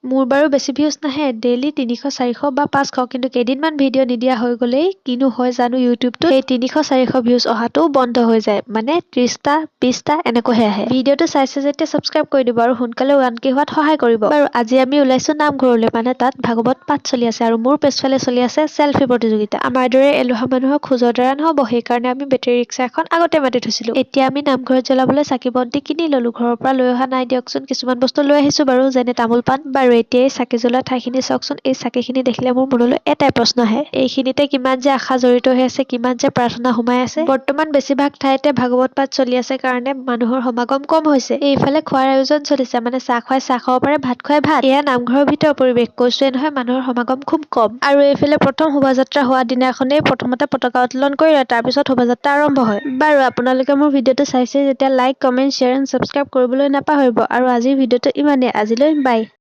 মোৰ বাৰু বেছি ভিউজ নাহে, ডেইলি 300, 400 বা 500। কিন্তু কেইদিনমান ভিডিঅ' নিদিয়া হৈ গ'লেই কিনো হয় জানো ইউটিউবটোত, সেই 300, 400 ভিউজ অহাটোও বন্ধ হৈ যায়। মানে 30টা, 20টা এনেকৈহে আহে। ভিডিঅ'টো চাইছে যেতিয়া ছাবস্ক্ৰাইব কৰি দিব আৰু সোনকালে 1K হোৱাত সহায় কৰিব। বাৰু, আজি আমি ওলাইছো নামঘৰলৈ, মানে তাত ভাগৱত পাঠ চলি আছে আৰু মোৰ পিছফালে চলি আছে চেলফি প্ৰতিযোগিতা। আমাৰ দৰে এলেহুৱা মানুহৰ খোজৰ দ্বাৰা নহ'ব, সেইকাৰণে আমি বেটেৰী ৰিক্সা এখন আগতে মাতি থৈছিলো। এতিয়া আমি নামঘৰত জ্বলাবলৈ চাকি বন্তি কিনি ললো। ঘৰৰ পৰা লৈ অহা নাই দিয়কচোন, কিছুমান বস্তু লৈ আহিছো বাৰু, যেনে তামোল পাণ। বাৰু, এতিয়া এই চাকি জ্বলোৱা ঠাইখিনি চাওকচোন। এই চাকিখিনি দেখিলে মোৰ মনলৈ এটাই প্ৰশ্ন আহে, এইখিনিতে কিমান যে আশা জড়িত হৈ আছে, কিমান যে প্ৰাৰ্থনা সোমাই আছে। বৰ্তমান বেছিভাগ ঠাইতে ভাগৱত পাঠ চলি আছে কাৰণে মানুহৰ সমাগম কম হৈছে। এইফালে খোৱাৰ আয়োজন চলিছে, মানে চাহ খুৱাই চাহ খাব পাৰে, ভাত খুৱাই ভাত। এয়া নামঘৰৰ ভিতৰৰ পৰিৱেশ। কৈছোৱে নহয়, মানুহৰ সমাগম খুব কম। আৰু এইফালে প্ৰথম শোভাযাত্ৰা হোৱা দিনাখনেই প্ৰথমতে পতাকা উত্তোলন কৰি লয়, তাৰপিছত শোভাযাত্ৰা আৰম্ভ হয়। বাৰু, আপোনালোকে মোৰ ভিডিঅ'টো চাইছে যেতিয়া like, comment, share and subscribe কৰিবলৈ নাপাহৰিব। আৰু আজিৰ ভিডিঅ'টো ইমানেই। আজিলৈ বাই।